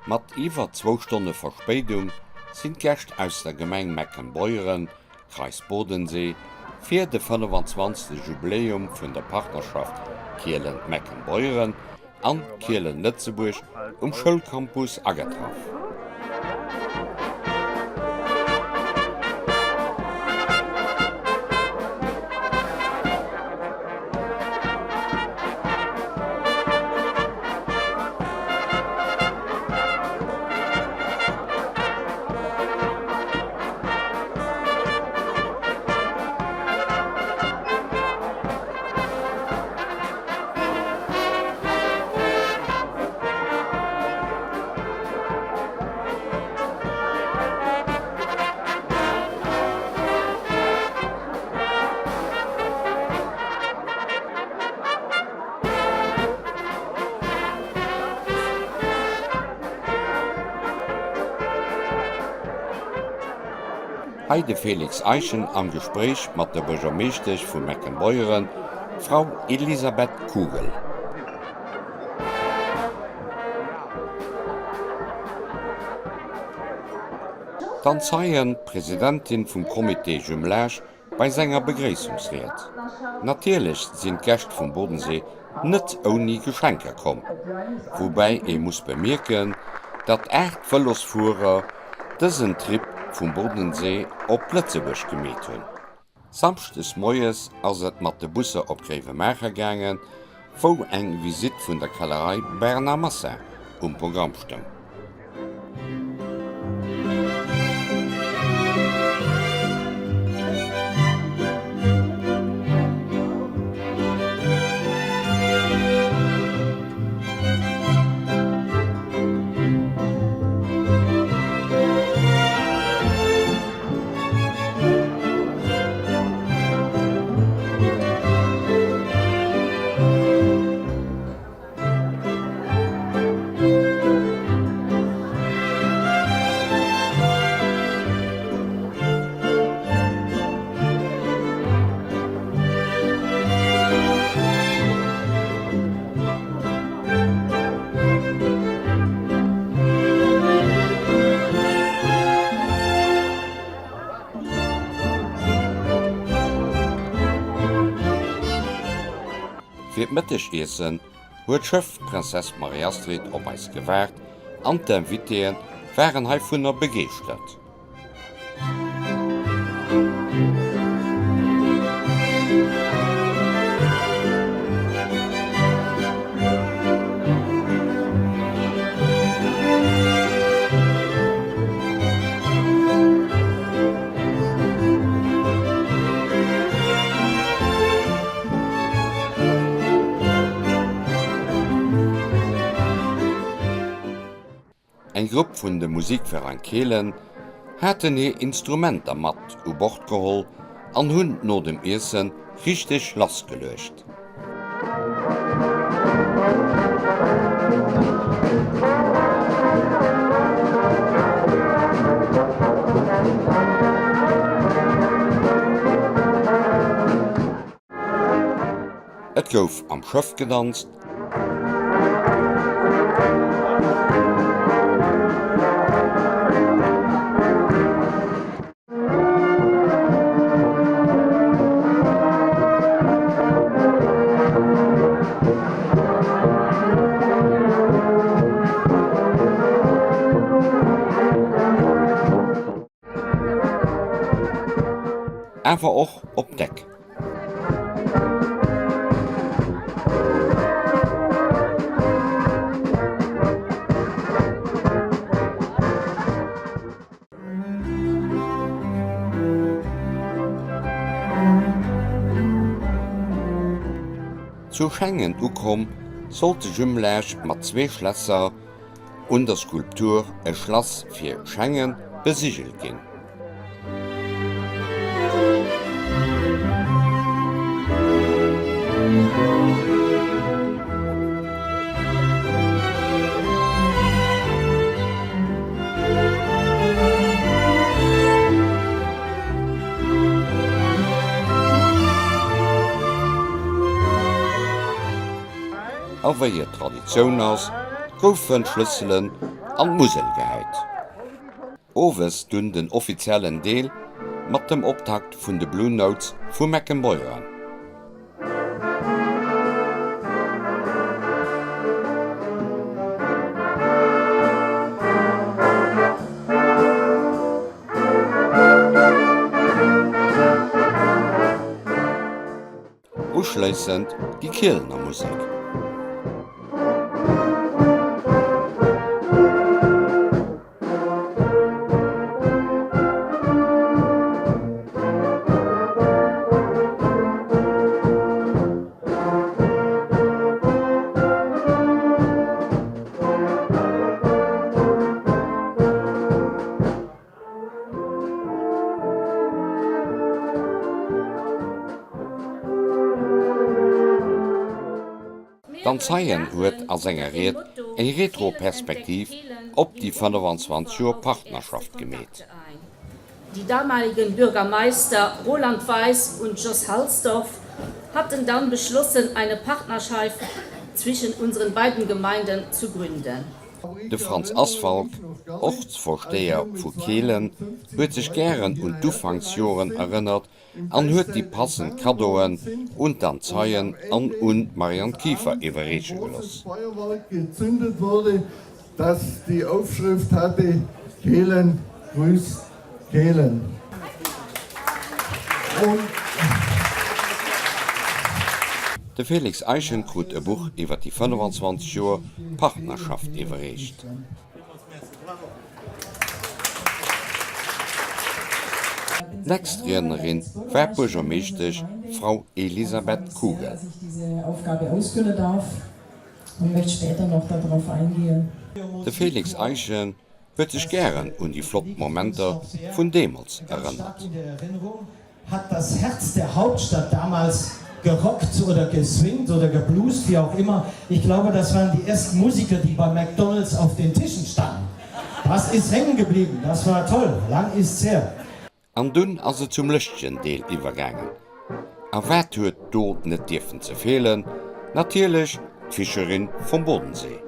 Mat iwwer zwou Stonne Verspéidung sinn d'Gäscht aus der Gemeng Meckenbeuren, Kreis Bodensee, fir de 25. Jubiläum vun der Partnerschaft Kielen-Meckenbeuren an Kielen-Lëtzebuerg um Schoulcampus agetraff. Hei de Félix Eischen am Gespréich mat der Buergermeeschtesch vu Meckenbeuren, d'Frau Elisabeth Kugel. D'Anne Zeien, Presidentin vum Comité Jumelage, bei senger Begréissungsried. Natierlech sinn d'Gäscht vum Bodensee net ouni Geschenker komm, woubäi ee muss bemierken, datt 8 Vëlosfuerer dësen Trip vum Bodensee op Lëtzebuerg gemeet hunn. Samschdes moies ass et mat de Busser op Gréiwemaacher gaangen, wou eng Visitt vun der Kellerei Bernard Massa um Programm stoung. Fir d'Mëttegiessen huet d'Schëff Princesse Marie-Astrid op eis gewaart an d'Invitéen waren heivunner begeeschtert. Eng Grupp vun dem Musikverein Kehlen haten hir Instrumenter mat u Bord geholl an hunn no dem Iessen richteg lass geluecht. Et gouf am Schëff gedanzt. Awer och op Deck. Zu Schengen ukomm, sollt de Jumelage mat zwee Schlässer un der Skulptur E Schlass fir Schengen besigelt ginn. A wéi et Traditioun ass, goufen d'Schlësselen. an d'Musel gehäit. Owes dunn den offiziellen Deel mat dem Optakt vun de Blue Notes vu Meckenbeuren. Uschléissend déi Kielener Musek. D'Anne Zeien huet a senger Ried eng Retroperspektiv op déi 25 Joer Partnerschaft gemeet. Die damaligen Bürgermeister Roland Weiss und Jos Halsdorf hatten dann beschlossen, eine Partnerschaft zwischen unseren beiden Gemeinden zu gründen. De Franz Assfalg, Ortsvorsteher vu Kehlen, huet sech gären un d'Ufanksjoren erënnert an huet déi passend Kaddoen un d'Anne Zeien an un d'Marianne Kieffer iwwerreeche geloss. Kehlen. De Félix Eischen krut e Buch iwwer déi 25 Joer Partnerschaft iwwerreecht. D'nächst Riednerin war d'Buergermeeschtesch Frau Elisabeth Kugel. De Félix Eischen huet sech gären un déi flott Momenter vun deemools erënnert. Hat das Herz der Hauptstadt damals gerockt oder geswingt oder gebluest, wie auch immer. Ich glaube, das waren die ersten Musiker, die bei McDonald's auf den Tischen standen. Das ist hängen geblieben, das war toll, lang ist's her. An dunn ass et zum lëschtegen Deel iwwergaangen. A wat huet do net dierfen ze feelen? Natierlech d'Fischerin vom Bodensee.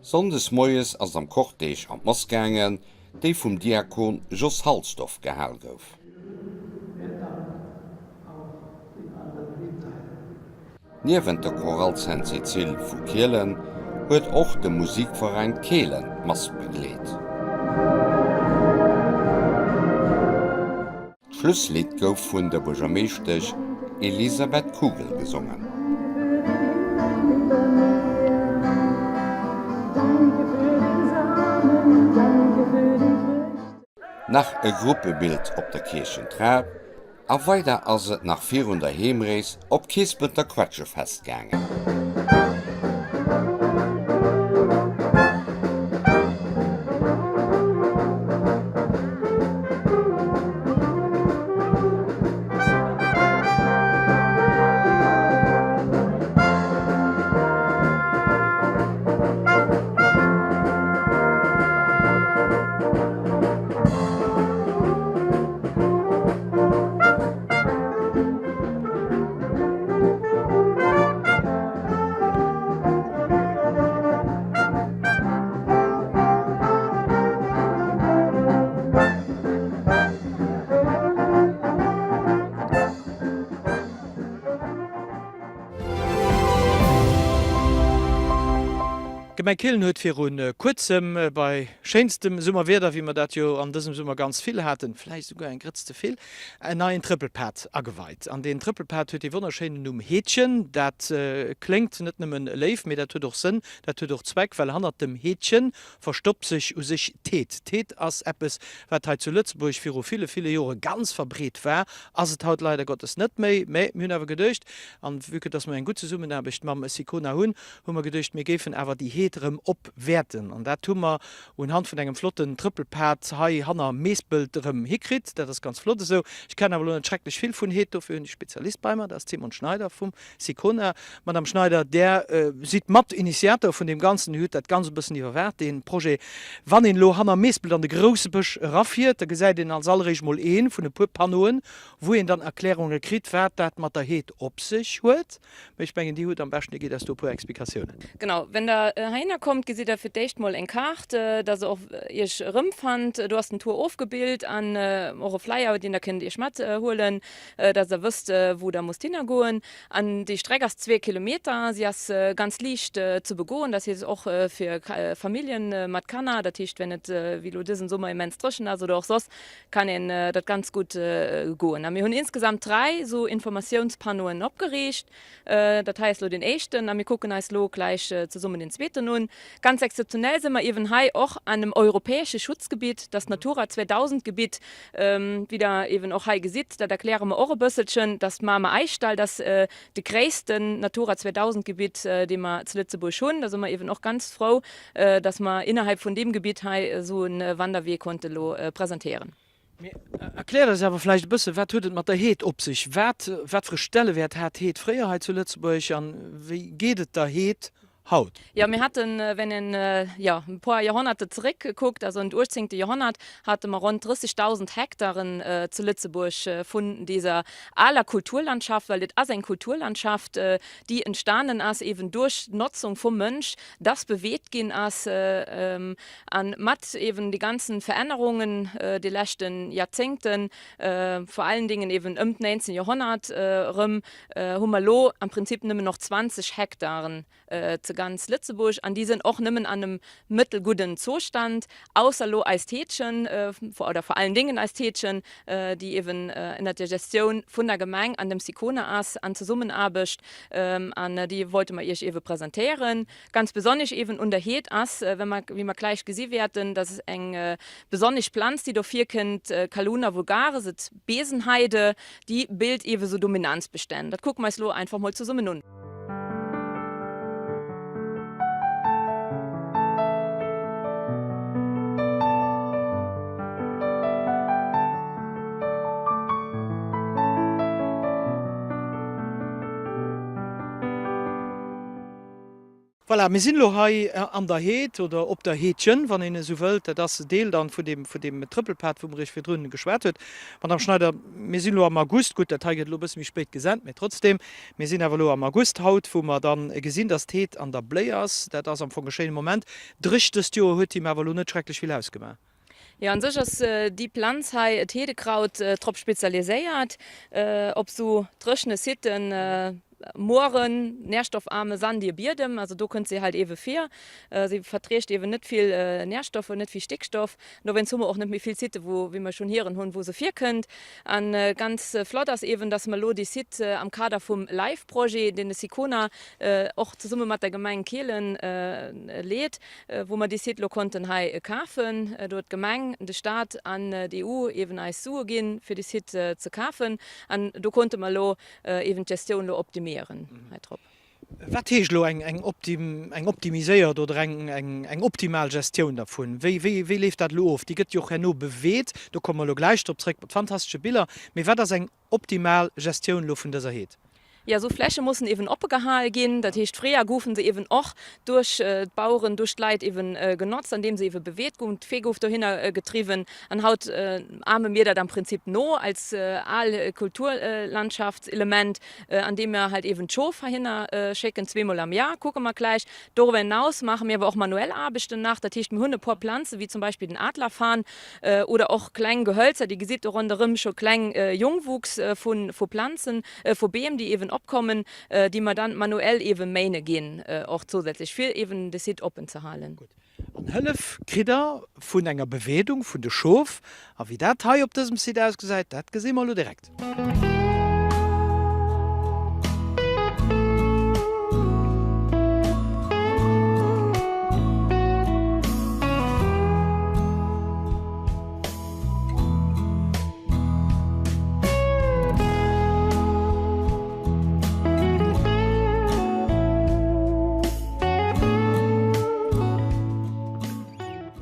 Sonndes moies ass et am Cortège an d'Mass gaangen, déi vum Diakon Jos Halsdorf gehal gouf. Niewent der Chorale Sainte-Cécile vu Kielen. huet och de Musikverein Kehlen d'Mass begleet. D'Schlusslidd gouf vun der Buergermeeschtesch Elisabeth Kugel gesongen. Nach e Gruppebild op der Kierchentrap a weider ass et nach virun der Heemrees op Keespelter Quetschefest gaangen. D'Gemeng Kielen huet viru kuerzem bei schéinstem Summerwieder, wéi mer dat jo an dësem Summer ganz vill haten, vläicht esouguer eng Grëtz ze vill, en neien Trëppelpad ageweit. An deen Trëppelpad huet dee wonnerschéinen Numm Heedchen. Dat kléngt net nëmmen léif, mee dat huet och Sënn, dat huet och Zweck, well hannert dem Heedchen verstoppt sech u sech d'Heed. D'Heed ass eppes, wat hei zu Lëtzebuerg viru ville, ville Jore ganz verbreet war, ass et haut leider Gottes net méi. Mä mir hunn awer geduecht, an vue que dass mer eng gutt Zesummenaarbecht mam SICONA hunn, hu mer geduecht, mir géifen awer déi Heed erëm opwäerten. An dat hu mer unhand vun engem flotten Trëppelpad hei hanner Meespelt erëm hikritt. Dat ass ganz flott esou. Ech kennen awer elo net schrecklech vill vun Heed, dofir hunn ech Spezialist bei mer, dat ass d'Simone Schneider vum SICONA. Madame Schneider, Där sidd Matinitiator vun deem Ganzen, Dir hutt dat Ganzt e bëssen iwwerwaacht, dee Projet. Wann een elo hanner Meespelt an de grousse Bësch erafiert, da gesäit een als alleréischt mol ee vun e puer Panneauen, wou een dann Erklärunge kritt, wat dat mat der Heed op sech huet. Mee ech mengen, Dir hutt am beschten, Dir gitt eis do e puer Explikatiounen. Genau, wenn Der heihinner kommt, gesitt Der fir d'éischt mol eng Kaart, dass Der och Iech erëmfannt. Do ass den Tour ofgebilt an och e Flyer, deen Der kënnt Iech mathuelen, dass Der wësst, wou Der musst hinnergoen. An déi Streck ass zwee Kilometer, si ass ganz liicht ze begoen, dat heescht och fir Familljen mat Kanner. Dat heescht, wenn et wéi elo dësen Summer immens dréchen ass oder och soss, kann een dat ganz gutt goen. A mir hunn insgesamt 3 esou Informatiounspannoen opgeriicht. Dat hei ass elo deen éischten a mir kucken eis elo gläich zesummen deen zweeten un. Ganz exzeptionell si mer iewen hei och an einem europäesche Schutzgebitt, das Natura 2000 Gebitt, wéi Der iewen och hei gesitt. Dat erkläre mer och e bësselchen, dass d'Mamer Äischdall, dass de gréissten Natura 2000 Gebitt, dee mer zu Lëtzebuerg hunn. Da si mer iewen och ganz frou, dass mer innerhalb vun deem Gebitt hei esou e Wanderwee konnte elo presentéieren. Mee erkläert eis awer vläicht e bësse, wat huet et mat der Heed op sech? Wat, wat fir e Stellewäert hat d'Heed fréier hei zu Lëtzebuerg an wéi geet et der Heed haut? Jo, mir haten, wenn een, jo, e puer Joerhonnerte zeréck kuckt, also an d'uechtzéngte Joerhonnert, hate mer ronn 30.000 Hektaren zu Lëtzebuerg vun deser aler Kulturlandschaft, well et ass eng Kulturlandschaft, déi entstanen ass eben duerch d'Notzung vum Mënsch, dass beweegt ginn ass a mat eben de ganzen Verännerungen de leschten Jarzéngten, vor allen Dingen eben ëm d'näinzen Joerhonnert erëm, hu mer elo am Prinzip nëmmen noch 20 Hektaren zu ganz Lëtzebuerg an déi sinn och nëmmen an einem mëttelgudden Zoustand, ausser elo eist Heedchen, oder vor allen Dingen eist Heedchen, déi eben ënnert der Gestioun vun der Gemeng an dem SICONA ass, an Zesummenaarbecht, an déi wollte mer Iech ewe presentéieren. Ganz besonnesch ewen un der Heed ass, wa mer, wéi mer gläich gesi wäerten, dass eng besonnesch Planz, déi do virkënnt, Calluna vulgaris, et Besenheide, déi bilt ewe sou Dominanzbestänn. Dat kucke mer eis elo einfach mol zesummen un. Voilà, mir sinn elo hei an der Heed oder op der Heedchen, wann een esou wëllt. Dat ass Deel dann vun deem, vun deem Trëppelpad, wou mer Iech virdrun geschwat huet. Madame Schneider, mir sinn elo am August. Gutt, dat hei gëtt elo e bësse méi spéit gesent, mee trotzdem, mir sinn awer elo am August haut, wou mer dann gesinn, dass d'Heed an der Bléi ass. Dat ass am Fong e schéine Moment. Dréch dëst Joer huet him awer elo net schrecklech vill ausgemaach. Jo, an sech ass déi Planz hei, d'Heedekraut, drop spezialiséiert, op sou dréchene Siten. Moren, nährstoffarme, sandige Biedem, also do kënnt se halt ewe vir. Si verträgt ewen net vill Nährstoffer, net vill Stickstoff. Dowéinst hu mer och net méi vill Siten, wou, wéi mer schonn hieren hunn, wou se virkënnt. A ganz flott ass ewen, dass mer elo dee Site am Kader vum LIFE-Projet, deen de SICONA och zesumme mat der Gemeng Kehlen leet, wou mer dee Site elo konnten hei kafen. Do huet d'Gemeng, de Stat an d'EU ewen eis Sue ginn, fir dee Site ze kafen. An do konnte mer elo Eben d'Gestioun elo optimieren hei drop. Wat heescht elo eng optimiséiert oder eng optimal Gestioun dervun? Wéi leeft dat elo of? Déi gëtt jo och herno beweet, do komme mer elo gläich drop zréck mat fantastesche Biller. Mee wat ass eng optimal Gestioun elo vun dëser Heed? Jo, esou Fläche mussen eben oppe gehal ginn. Dat heescht, fréier goufe se eben och duerch d'Baueren, duerch d'Leit eben genotzt, andeem se eben beweet goufen. D'Vee gouf dohinner getriwwen. An haut ahme mir dat am Prinzip no als al Kulturlandschaftselement, andeem mir halt eben d'Schof heihinner schécken, zweemol am Jahr, kucke mer gläich. Doriwwer hinaus maache mir awer och manuell Aarbechten nach, dat heescht mir hunn e puer Planzen, wéi zum Beispill den Adlerfarn oder och kleng Gehölzer, Dir gesitt do ronderëm scho kleng Jungwuchs vu Planzen, vu Beem, déi eben opkommen, déi mer dann manuell eben méine ginn, och zousätzlech, fir eben de Site oppen ze halen. An Hëllef kritt der vun enger Beweedung vun de Schof. A wéi dat hei op dësem Site ausgesäit, dat gesi mer elo direkt.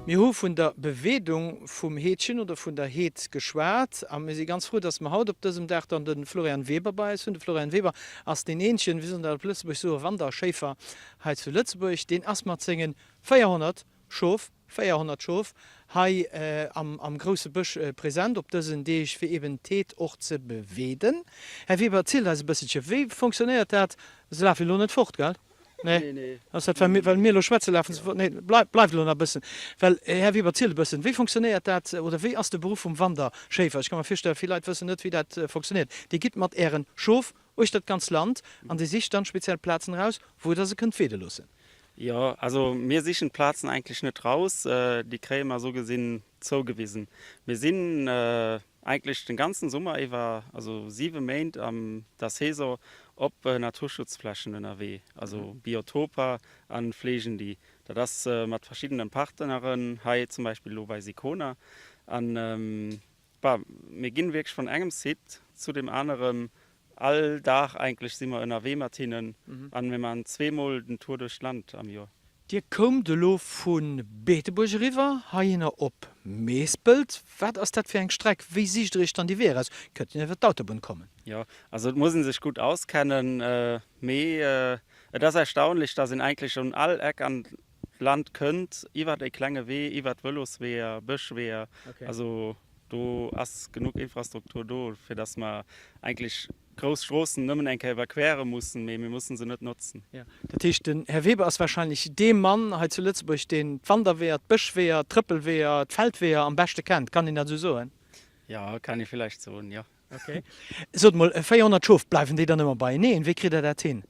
Mir hu vun der Beweedung vum Heedchen oder vun der Heed geschwat a mir si ganz frou, dass mer haut op dësem Dag dann de Florian Weber bei eis hunn. De Florian Weber ass deen eenzegen, wéi soll een dat op Lëtzebuerg soen, Wanderschéifer hei zu Lëtzebuerg. Deen ass mat sengen 400 Schof, 400 Schof hei am grousse Bësch present op dësen Deeg, fir eben d'Heed och ze beweeden. Här Weber, erzielt eis e bësselche, wéi fonctionnéiert dat? Se lafen elo net fort, gell? Nee? Ass dat, well mir elo schwätzen, lafen se fort? Nee, bleift elo nach e bëssen. Well, Här Weber, erzielt e bëssen, wéi fonctionnéiert dat oder wéi ass de Beruff vum Wanderschéifer? Ech ka mer virstellen, vill Leit wëssen net, wéi dat fonctionnéiert. Dir gitt mat Ären Schof uechter d'ganz Land an Dir sicht dann speziell Plazen eraus, wou Der se kënnt weede loossen. Jo, also mir sichen d'Plazen eigentlech net raus, déi kréie mer esou gesinn zougewisen. Mir sinn eigentlech den ganzen Summer iwwer, also 7 Méint am der Saison, op Naturschutzflächen ënnerwee, also Biotoper, a fleegen déi. Dat ass mat verschiddenen Partneren, hei zum Beispill elo bei Sicona. An Bah, mir ginn wierklech vun engem Site zu deem anerem. All Dag eigentlech si mer ënnerwee mat hinnen an mir maachen zweemol den Tour duerch d'Land am Joer. Dir koumt elo vu Beetebuerg eriwwer heihinner op Meespelt. Wat ass dat fir eng Streck? Wéi sicht der iech dann déi Weeër aus? Kënnt dir iwwer d'Autobunn kommen? Jo, also et muss ee sech gutt auskennen, mee et ass erstaunlech, dass een eigentlech un all Eck an Land kënnt iwwert e klenge Wee, iwwert Vëlosweeër, Bëschweeër. Also do ass genuch Infrastruktur do, fir datt mer eigentlech grouss Stroossen nëmmen eng Kéier iwwerquere mussen, mee mir mussen se net notzen. Dat heescht, den Här Weber ass wahrscheinlech dee Mann hei zu Lëtzebuerg, deen d'Wanderweeër, d'Bëschweeër, d'Trëppelweeër, d'Feldweeër am beschte kennt. Kann een dat esou soen? Jo, kann ee villäicht soen, jo. Ok. Sot mol, 400 Schof, bleiwen déi dann ëmmer beieneen? Wéi kritt der dat hin?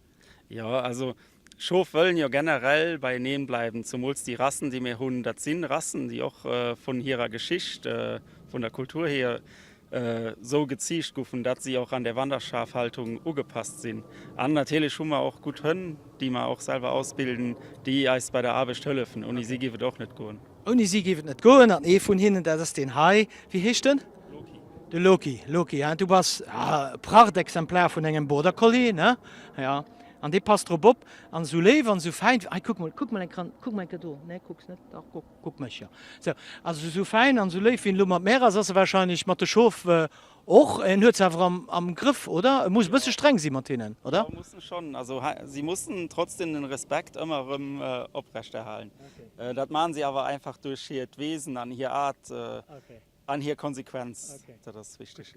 Jo, also Schof wëllen jo generell beieneen bleiwen, zumools déi Rassen, déi mir hunn. Dat sinn Rassen, déi och vun hirer Geschicht, vun der Kultur hier esou geziicht goufen, datt si och an der Wanderschafhaltung ugepasst sinn. An natierlech hu mer och gutt Hënn, déi mer och selwer ausbilden, déi eis bei der Aarbecht hëllefen. Ouni si géif et och net goen. Ouni si géif et net goen. An ee vun hinnen, dat ass deen hei. Wéi heescht en? Loki. De Loki, Loki, hein, du bass e Prachtexemplar vun engem Border Collie, ne? Ja. An dee passt drop op. An esou léif an esou fäin. Hei, kuck mol, kuck mol eng Kran, kuck mol eng Kéier do. Nee, kucks net? Dach, kuck, kuck mech, jo. Sou, also esou fäin an esou léif wéi en elo mat mär ass, ass e wahrscheinlech mat de Schof Och, en huet se awer am am Grëff, oder? E muss e bësse streng si mat hinnen, oder? Jo, muss en schonn. Also si mussen trotzdem den Respekt ëmmer erëm oprechterhalen. Dat maachen si awer einfach duerch hiert Wesen an hir Aart an hir Konsequenz. Dat ass wichteg.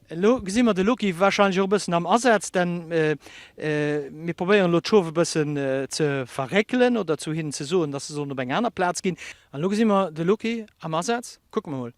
Elo gesi mer de Lucky wahrscheinlech och e bëssen am Asaz, denn mir probéieren elo d'Schof e bëssen ze verréckelen oder zu hinnen ze soen, dass se sollen op eng aner Plaz ginn. An elo gesi mer de Lucky am Asaz. Kucke mer mol.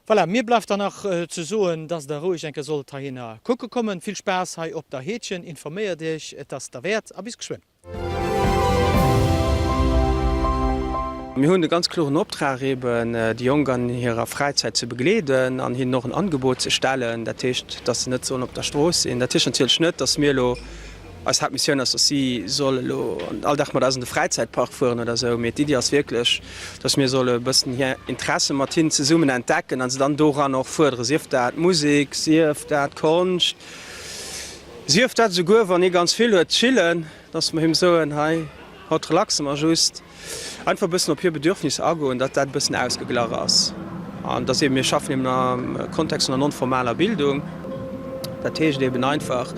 Voilà, mir bleift dann nach ze soen, dass der roueg eng Kéier sollt heihinner kucke kommen. Vill Spaass hei op der Heedchen, informéiert iech, et ass derwäert a bis geschwënn. Mir hunn de ganz kloren Optrag eben, déi Jonk an hirer Fräizäit ze begleeden an hinnen och en Angebot ze stellen. Dat heescht, dass se net sollen op der Strooss sinn. Dat heescht natierlech net, dass mir elo, eis Haaptmissioun ass, dass si solle elo all Dag mat eis an de Fräizäitpark fueren oder esou, mee d'Iddi ass wierklech, dass mir solle e bëssen hir Interesse mat hinnen zesummen entdecken a se dann doran och fuerderen, sief dat Musek, sief dat Konscht, sief dat esouguer, wann ee ganz vill huet, chillen, dass mer him soen, hei, haut relaxe mer just. Einfach e bëssen op hir Bedürfnisser agoen, datt dat e bëssen ausgeglach ass. An dass eben, mir schaffen eben am Kontext vun der non-formaler Bildung, dat heescht eben einfach,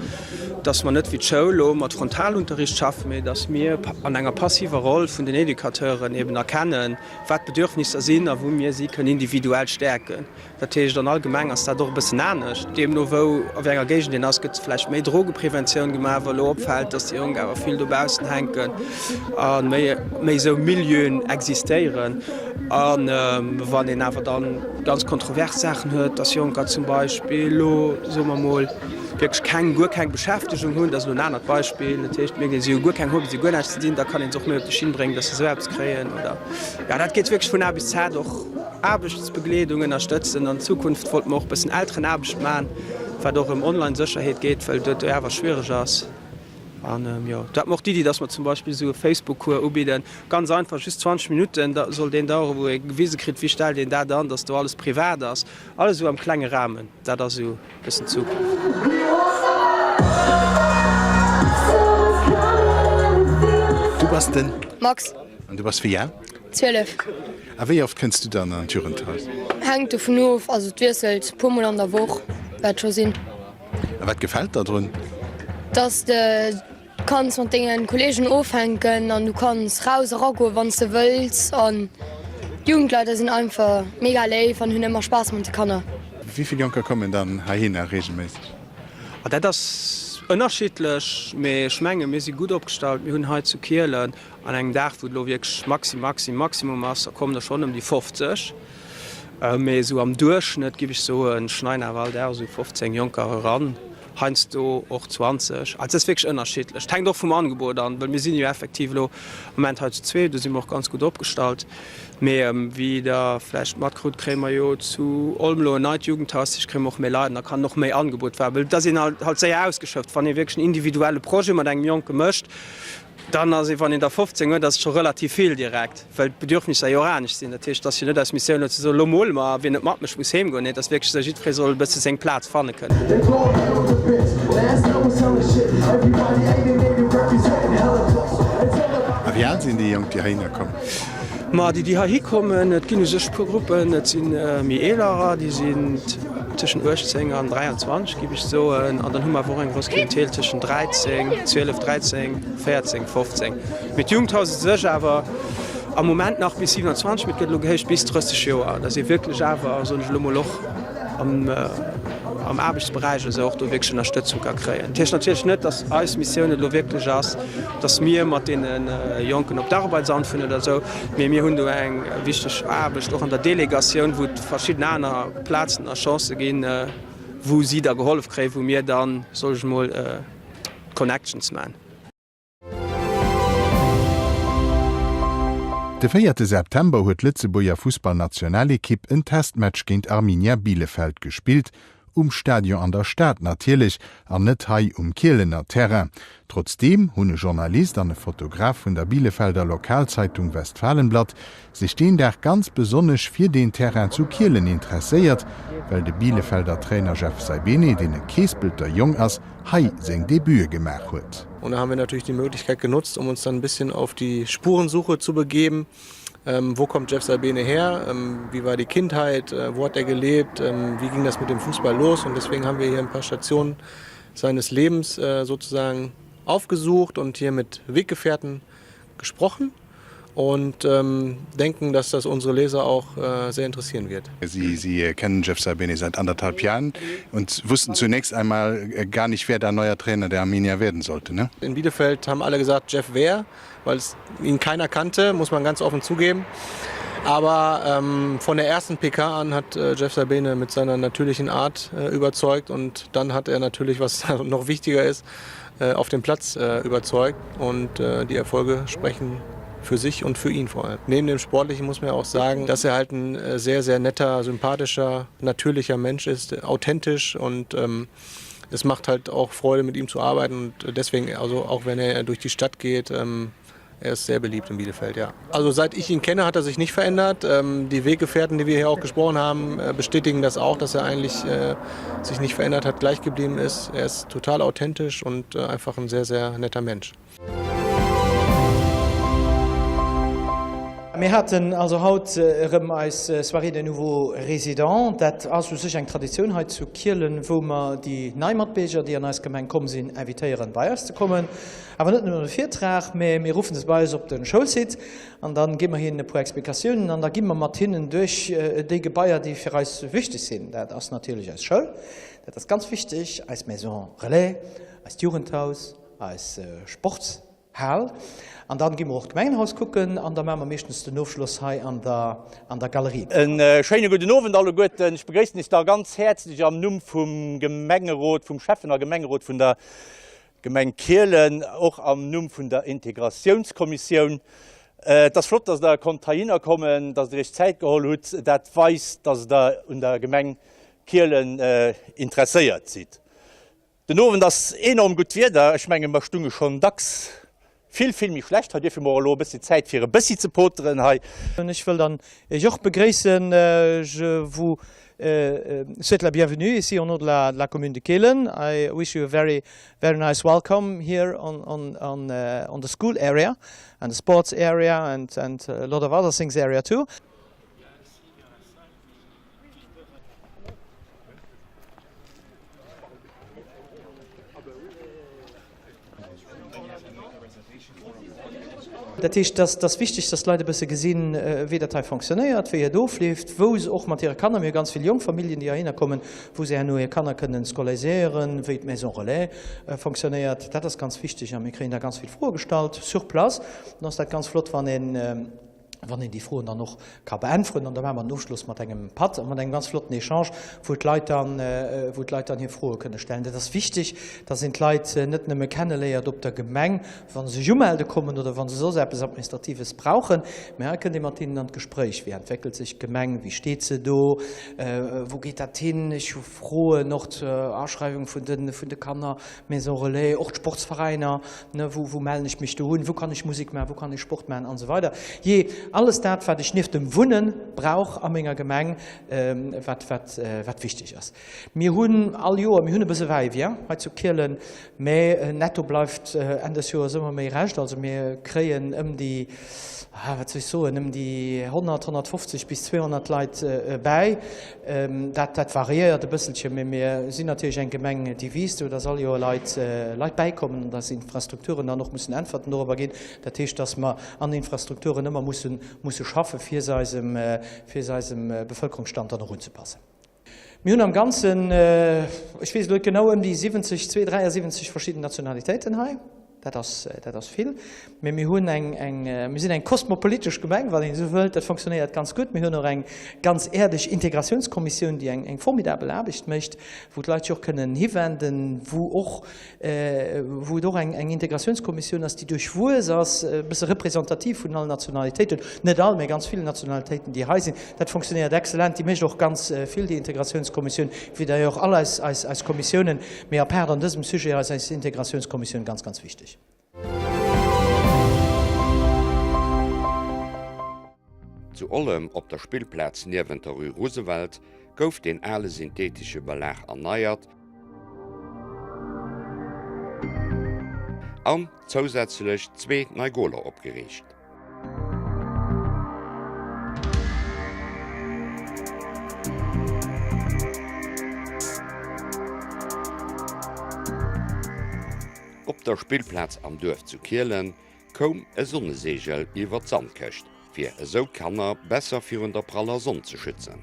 dass mer net wéi d'Schoul elo mat Frontalunterricht schaffen, mee dass mir an enger passiver Roll vun den Educateuren eben erkennen, wat d'Bedürfnisser sinn a wou mir si kënnen individuell stäerken. Dat heescht, an allgemeng ass dat och e bëssen anescht. Deemno wou a wéi enger Géigend een ass, gëtt vläicht méi Drogepreventioun gemaach, wa elo opfält, datt déi Jonk awer vill dobaussen hänken a méi méi esou Milieuen existéieren. A wann een awer da ganz kontrovers Saachen huet, datt Jonker zum Beispill elo, soe mer mol, wierklech keng, guer keng Beschäftegung hunn, dat ass elo en anert Beispill, dat heescht, mierkt een, si hu guer keng Hobbyen, si hu guer näischt ze dinn, da kann ee se och méi op déi Schinn bréngen, datt se esou eppes kréien oder, jo, dat geet wierklech vun A bis Z och. Aarbechtsbegleedung ënnerstëtzen. An Zukunft wollte mer och e bëssen Elterenaarbecht maachen, wat och ëm Online-Sécherheet geet, well dat jo awer schwiereg ass. An jo, do hate mer och d'Iddi, dass mer zum Beispill esou e Facebook-Cours ubidden, ganz einfach, just 20 Minutten soll deen daueren, wou ee gewise kritt, wéi stellt een dat an, dass do alles privat ass, alles esou am klenge Rahmen. Dat ass esou e bëssen d'Zukunft. Du bass den? Max. An du bass wéi al? 12. A wéi oft kënns du dann an d'Jugendhaus? Hänkt dovun of, also et wiesselt, puer mol an der Woch wäert scho sinn. A wat gefält der drun? Dass de kanns mat dengen Kollegen ofhänken an du kanns raus a ragoen wanns de wëlls an d'Jugendleiter sinn einfach mega léif an hunn ëmmer Spaass mat de Kanner. Wéi vill Jonker kommen dann heihinner reegelméisseg? Dat ass ënnerschiddlech, mee ech menge mir si gutt opgestallt. Mir hunn hei zu Kielen An engem Dag, wou et elo wierklech maxi, maxi, maximum ass, da kommen der schonn ëm déi 50. Mee esou am Duerchschnëtt, giff ech soen, schneien awer all Dag esou 15 Jonker eran, heiansdo och 20. Also et ass wierklech ënnerschiddlech. Et hänkt och vum Angebot an, well mir sinn jo effektiv elo am Moment hei zu zwee, do si mer och ganz gutt opgestallt. Mee wéi Der vläicht matkrut, kréie mer jo zu Olm elo en neit Jugendhaus, dat heescht, kréie mer och méi Leit an da kann och méi Angebot waarden. Well et ass een halt séier ausgeschöpft, wann ee wierklech en individuelle Projet mat engem Jonke mécht. Dann ass ee, wann een der 15 huet, ass et scho relativ vill direkt, well d'Bedürfnisser jo och anescht sinn. Dat heescht, et ass jo net eis Missioun elo ze soen, elo mole mer a wien net matmécht, muss heem goen. Nee, et ass wierklech esou, jiddweree soll e bësse seng Plaz fanne kënnen. A wéi al sinn déi Jonk, déi heihinner kommen? Ma déi, déi heihi kommen, et ginn u sech e puer Gruppen. Et si méi Eelerer, déi sinn tëschent 18 an 23, géif ech soen. An dann hu mer awer och eng grouss Clientèle tëschent 13, 12, 13, 14, 15. Mee d'Jugendhaus u sech awer am Moment nach bis 27, mee et gëtt elo gehéicht bis 30 Joer. Dass ee wierklech awer, soen ech elo mol, och am am Aarbechtsberäich esou och do wierklech Ënnerstëtzung ka kréien. Dat heescht natierlech net, dass eis Missioun et elo wierklech ass, dass mir mat deene Jonken op d'Arbeitsamt fueren oder esou, mee mir hunn do eng wichteg Aarbecht och an der Delegatioun, wou et verschidden aner Plazen a Chancë ginn, wou si da gehollef kréien, wou mir dann, soll ech emol, d'Connections man. De véierte September huet d'Lëtzebuerger Fussballnationalekipp en Testmatch géint Arminia Bielefeld gespillt. Um Stadion an der Stad natierlech, an net hei um Kielener Terrain. Trotzdeem hunn e Journalist an e Fotograf vun der Bielefelder Lokalzeitung Westfalenblatt sech deen Dag ganz besonnesch fir deen Terrain zu Kielen interesséiert, well de Bielefelder Trainer Jeff Saibene, deen e Keespelter Jong ass, hei seng Debute gemaach huet. Und da haben wir natürlich die Möglichkeit genutzt, um uns dann ein bisschen auf die Spurensuche zu begeben. Ähm, wo kommt Jeff Sabine her? Ähm, wie war die Kindheit? Äh, wo hat er gelebt? Ähm, wie ging das mit dem Fußball los? Und deswegen haben wir hier ein paar Stationen seines Lebens äh, sozusagen aufgesucht und hier mit Weggefährten gesprochen und ähm, denken, dass das unsere Leser auch äh, sehr interessieren wird. Sie, Sie kennen Jeff Sabine seit anderthalb Jahren und wussten zunächst einmal äh, gar nicht, wer der neuer Trainer der Arminia werden sollte. Ne? In Bielefeld haben alle gesagt Jeff wer, weil es ihn keiner kannte, muss man ganz offen zugeben. Aber ähm, von der ersten PK an hat äh, Jeff Sabine mit seiner natürlichen Art äh, überzeugt und dann hat er natürlich, was noch wichtiger ist, äh, auf dem Platz äh, überzeugt und äh, die Erfolge sprechen für sich und für ihn vor allem. Neben dem Sportlichen muss man auch sagen, dass er halt ein äh, sehr, sehr netter, sympathischer, natürlicher Mensch ist, authentisch und ähm, es macht halt auch Freude, mit ihm zu arbeiten und deswegen also auch wenn er durch die Stadt geht, ähm, er ist sehr beliebt in Bielefeld, ja. Also seit ich ihn kenne, hat er sich nicht verändert. Ähm, die Weggefährten, die wir hier auch gesprochen haben, äh, bestätigen das auch, dass er eigentlich äh, sich nicht verändert hat, gleich geblieben ist. Er ist total authentisch und äh, einfach ein sehr, sehr netter Mensch. Mir haten also haut erëm eis Soirée des nouveaux résidents. Dat ass u sech eng Traditioun hei zu Kielen, wou mer déi nei Matbierger, déi an eis Gemeng komm sinn, invitéieren, bei eis ze kommen. Awer net nëmmen e Virtrag, mä mir ruffen se bei eis op de Schoulsite an da gi mer hinnen e puer Explikatiounen an da gi mer mat hinnen duerch déi Gebaier, déi fir eis wichteg sinn. Dat ass natierlech eis Schoul, dat ass ganz wichteg, eis Maison relais, eist Jugendhaus, eis Sportshal an dann gi mer och d'Gemengenhaus kucken an da maache mer meeschtens den Ofschloss hei an der an der Galerie. E schéine gudden Owend alleguerten. Ech begréissen Iech da ganz häerzlech am Numm vum Gemengerot, vum Schäffen a Gemengerot vun der Gemeng Kielen, och am Numm vun der Integratiounskommissioun. Et ass flott, dass Der konnt heihinner kommen, dass Der Iech Zäit geholl hutt. Dat weist, dass Der un der Gemeng Kielen interesséiert sidd. Den Owend ass enorm gutt Wieder. Ech menge mer stunge schonn dacks vill, vill méi schlecht hei. Duerfir hu mer och elo e bëssi Zäit fir e bëssi ze poteren hei. Ech wëll dann Iech och begréissen. Je vous souhaite la bienvenue ici au nom de la, de la commune de Kehlen. I wish you a very, very nice welcome here on, on, on, uh, on the school area and the sports area and, and a lot of other things area too. Dat heescht, et ass wichteg, dass d'Leit e bësse gesinn, wéi dat hei fonctionnéiert, wéi et ofleeft, wou se och mat hire Kanner, mir hu ganz vill jonk Familljen, déi heihinner kommen, wou se herno hir Kanner kënnen scolaiséieren, wéi d'Maison relais fonctionnéiert. Dat ass ganz wichteg a mir kréien da ganz vill Froe gestallt sur place. Dann ass dat ganz flott, wann een, wann een déi Froen dann och ka beäntweren. An da maache mer den Ofschloss mat engem Patt a mat engem ganz flotten Echange, wou d'Leit dann, wou d'Leit dann hir Froe kënne stellen. Dat ass wichteg, dass een d'Leit net nëmme kenneléiert op der Gemeng, wa se sech umelde kommen oder wa se soss eppes Administratives brauchen, mä hei kënnt ee mat hinnen an d'Gespréich. Wéi entwéckelt sech d'Gemeng? Wéi steet se do? Wou geet dat hin? Ech hu Froen och zur Aschreiwung vun de, vun de Kanner, Maison relais, och d'Sportsveräiner. Ne, wou, wou mellen ech mech do un, wou kann ech Musek maachen, wou kann ech Sport maachen an esou weider. Jee, alles dat, wat ech nieft dem Wunne brauch a menger Gemeng, wat, wat, wat wichteg ass. Mir hunn all Joer, mir hunn e bësse Va-et-vient hei zu Kielen, mä netto bleift Enn des Joers ëmmer méi Rescht. Also mir kréien ëm déi, wat soll ech soen, ëm déi 100, 150 bis 200 Leit bäi. Dat, dat variéiert e bësselche, mee mir sinn natierlech eng Gemeng, déi wiisst, esou dass all Joer Leit, Leit bäikommen an dass Infrastrukturen dann och mussen Äntwerten dorobber ginn. Dat heescht, dass mer an Infrastrukturen ëmmer mussen, musse schaffen, fir se eisem, fir se eisem Bevëlkerungsstand dann och unzepassen. Mir hunn am Ganzen, ech weess elo net genau, ëm déi 70, 73 verschidden Nationalitéiten hei. Dat ass, dat ass vill. Mee mir hunn eng, eng, mir sinn eng kosmopolitesch Gemeng, wann een esou wëllt. Dat fonctionnéiert ganz gutt. Mir hunn och eng ganz äerdeg Integratiounskommissioun, déi eng, eng formidabel Aarbecht mécht, wou d'Leit sech och kënnen hiwenden, wou och, wou et och eng, eng Integratiounskommissioun ass, déi duerchwuess ass, e bësse representativ vun allen Nationalitéiten, net all, mä ganz vill Nationalitéiten, déi hei sinn. Dat fonctionnéiert exzellent. Déi mécht och ganz vill, déi Integratiounskommissioun, wéi d'ailleurs all eis, eis, eis Kommissiounen. Mee à part an dësem Sujet ass eis Integratiounskommissioun ganz, ganz wichteg. Zu Ollem op der Spillplaz niewent der Rue Roosevelt gouf deen ale syntheetesche Belag erneiert an zousätzlech zwee nei Goler opgeriicht. Op der Spillplaz am Duerf zu Kielen koum e Sonneseegel iwwer d'Sandkëscht, fir esou d'Kanner besser virun der praller Sonn ze schützen.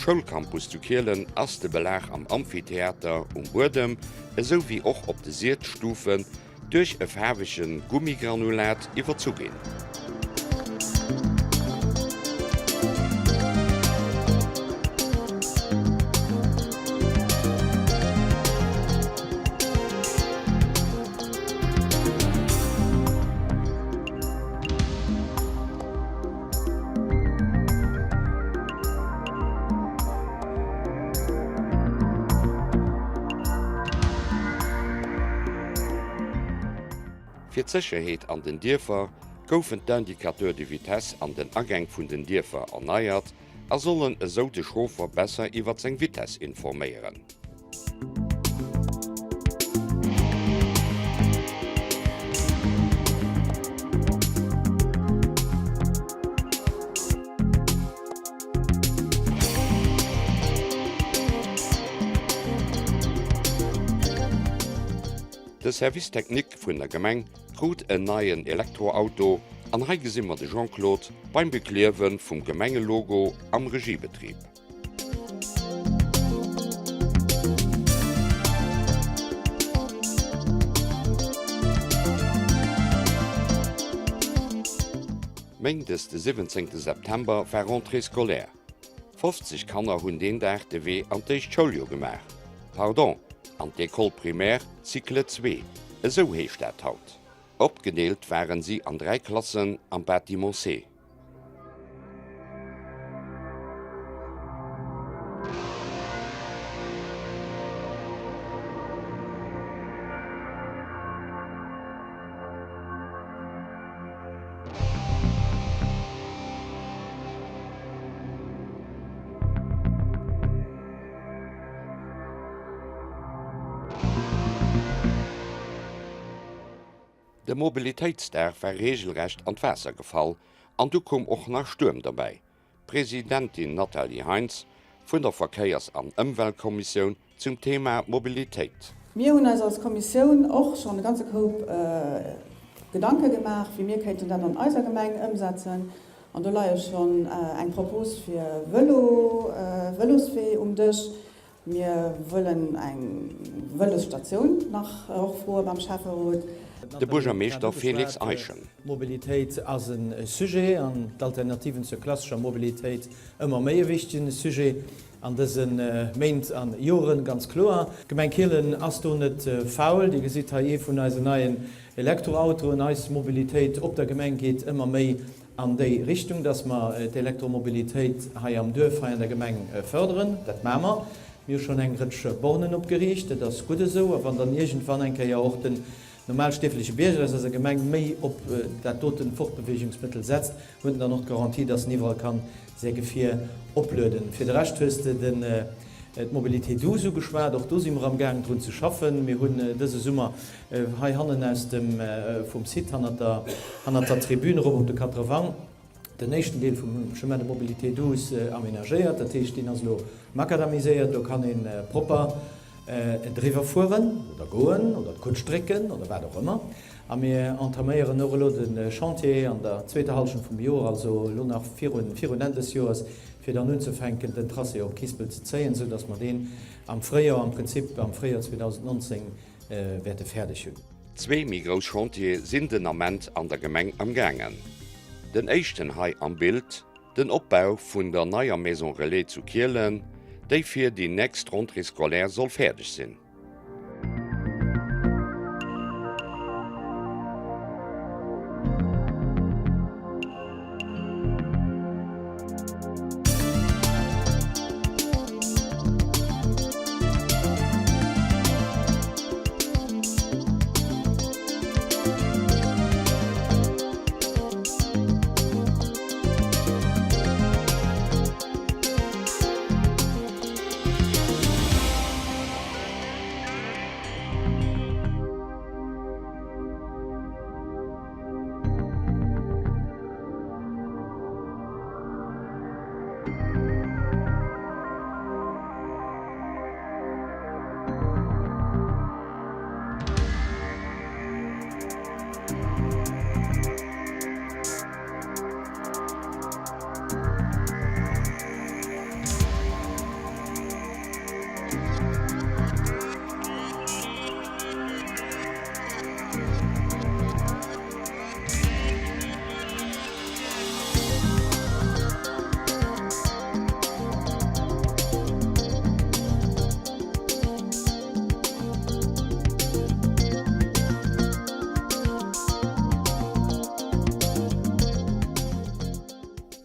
Schoulcampus zu Kielen ass de Belag am Amphitheater um Buedem, esou wéi och op de Sietstufen duerch e faarwege Gummigranulat iwwerzu ginn. Fir d'Sécherheet an den Dierfer goufen d'Indicateurs de vitesse an den Agäng vun den Dierfer erneiert a sollen esou de Chauffer besser iwwert seng Vitess informéieren. De Service Technique vun der Gemeng krut en neien Elektroauto an hei gesi mer de Jean-Claude beim Bekliewe vum Gemengelogo am Regiebetrib. Méindes de 17 September war Rentrée scolaire. 50 Kanner hunn deen Dag de Wee an d'éischt Schouljoer gemaach, pardon, an d'École primaire Cycle 2, esou heescht dat haut. Opgedeelt waren si an 3 Klassen am Bâtiment C. De Mobilitéitsdag war reegelrecht an d'Waasser gefall an du koum och nach Stuerm derbäi. D'Presidentin Nathalie Heintz vun der Verkéiers an Ëmweltkommissioun zum Thema Mobilitéit. Mir hunn eis als Kommissioun och schonn e ganze Koup Gedanke gemaach, wéi mir kéinten dat an eiser Gemeng ëmsetzen. An do leie schonn eng Propos fir Vëlo, Vëloswee um Dësch. Mir wëllen eng Vëlosstatioun nach och froe beim Schäfferot. De Buergermeeschter Félix Eischen. Mobilitéit ass e Sujet an d'Alternativen zur klassescher Mobilitéit ëmmer méi e wichtegen Sujet an dëse Méint a Joren, ganz kloer. D'Gemeng Kielen ass do net faul. Dir gesitt hei ee vun eisen neien Elektroautoen. Eis Mobilitéit op der Gemeng geet ëmmer méi An déi Richtung, dass mer d'Elektromobilitéit hei am Duerf, hei an der Gemeng fërderen. Dat maache mer. Mir hu schonn eng Rëtsch Bornen opgeriicht. Dat ass gutt esou. A wann dann iergendwann eng Kéier och den normalstierfleche Bierger aus eiser Gemeng méi op dat doten Fortbeweegungsmëttel setzt, huet en dann och d'Garantie, dass en iwwerall kann säi Gefier oplueden. Fir de Rescht hues de den d'Mobilité douce ugeschwat. Och do si mer amgaang drun ze schaffen. Mir hunn dëse Summer Hei hannen aus dem vum Site hannert der hannert der Tribün erop op de Quatre-Vents den éischten Deel vum Chemin de mobilité douce aménagéiert. Dat heescht, deen ass elo macadamiséiert, do kann ee propper driwwer fueren oder goen oder d'Kutsch drécken oder wat och ëmmer. A mir entaméieren och elo de Chantier an der zweeter Hallschent vum Joer, also elo nach virun virun Enn des Joers, fir dann unzefänken den Tracé op Quispel ze zéien, esou datt mer deen am Fréijoer, am Prinzip am Fréijoer 2019, wäerte fäerdeg hunn. Zwee méi grouss Chantiere sinn den Ament an der Gemeng am gaangen. Den éischten hei am Bild, den Opbau vun der neier Maison Relais zu Kielen, déi fir déi nächst Rentrée scolaire soll fäerdeg sinn.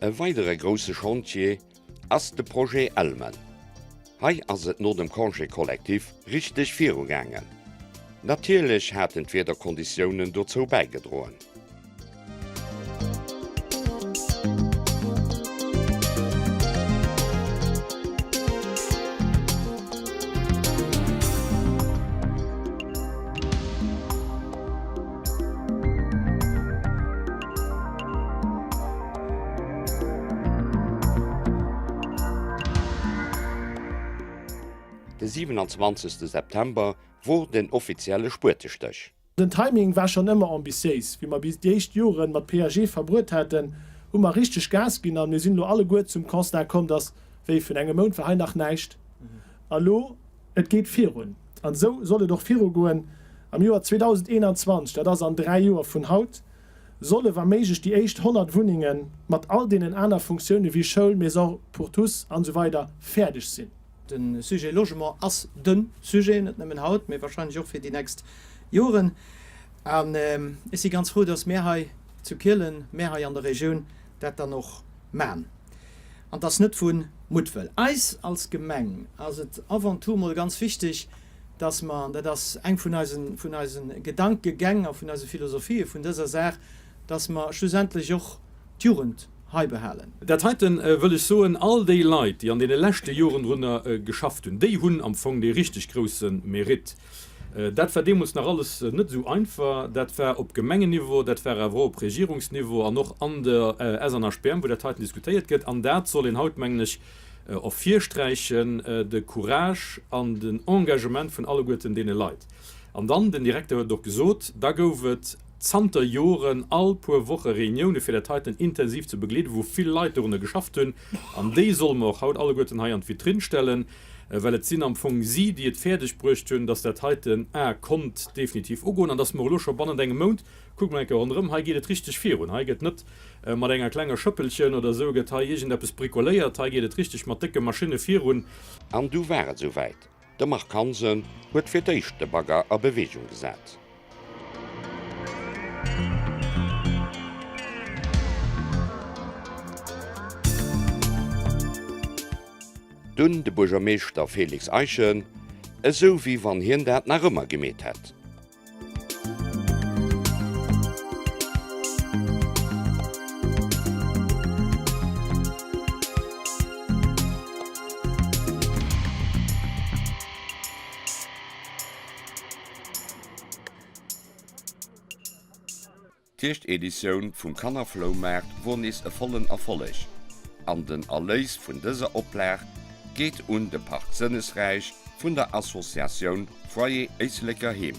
E weidere grousse Chantier ass de Projet Elmen. Hei ass et no dem Congé collectif richteg virugaangen. Natierlech haten d'Wiederkonditiounen dozou bäigedroen. De 27 September wor den offizielle Spuetestéch. Den Timing war schonn ëmmer ambitiéis. Wéi mer bis déi éischt Joren mat PAG verbruet haten, hu mer richteg Gas ginn an mir sinn elo alleguer zum Constat komm, dass wéi vun engem Mount war hei nach näischt a lo Et geet virun. An esou soll et och virugoen. Am Joer 2021, dat ass an 3 Joer vun haut, solle wa méiglech déi éischt 100 Wunnenge mat all deenen aner Funktioune wéi Schoul, Maison pour tous an esou weider fäerdeg sinn. De Sujet Logement ass de Sujet, net nëmmen haut, mee wahrscheinlech och fir déi nächst Joren. An ech si ganz frou, dass mär hei zu Kielen, mär hei an der Regioun dat dann och man. An 't ass net vu Muttwëll. Eis als Gemeng ass et avant tout mol ganz wichteg, dass mer, an dat ass eng vun eisen, vun eise Gedankegäng a vun eise Philosophië vun dëser Saach, dass mer schlussendlech och d'Jugend hei behalen. Dat heiten wëll ech soen, all déi Leit, déi an deene leschte Joren drunner geschafft hunn, déi hunn am Fong dee richteg grousse Mérite. Dat war deemools nach alles net esou einfach. Dat war op Gemengenniveau, dat war awer och op Regierungsniveau an och an der SNHBM, wou dat heiten diskutéiert gëtt. An dat soll een haut, mengen ech, ervirsträichen, de Courage an den Engagement vun alleguerten deene Leit. An dann, den Direkter huet et och gesot, da gouf et zanter Joren all puer Woche Reunioune fir dat heiten intensiv ze begleeden, wou vill Leit dorunner geschafft hunn. An déi solle mer och haut alleguerten hei an d'Vitrinn stellen. Well et sinn am Fong si, déi et fäerdeg bruecht hunn, dass dat heiten a konnt definitiv ugoen an dass mer elo scho bannent engem Mount, kuckt mol eng Kéier ronderëm, hei geet et richteg virun, hei gëtt net mat enger klenger Schëppelchen oder esou gëtt hei iergendeppes bricoléiert, hei geet et richteg mat décke Maschinne virun. An du war et esouwäit, de Marc Hansen huet fir d'éischt de Bagger a Beweegung gesat. Dunn de Buergermeeschter Félix Eischen, esou wéi wann hien dat nach ëmmer gemeet hätt. D'Éischt Editioun vum Kannerfloumaart wor nees e vollen Erfolleg an den Erléis vun dëser Oplag geet un de Park Sënnesräich vun der Associatioun Foyer Éisleker Heem.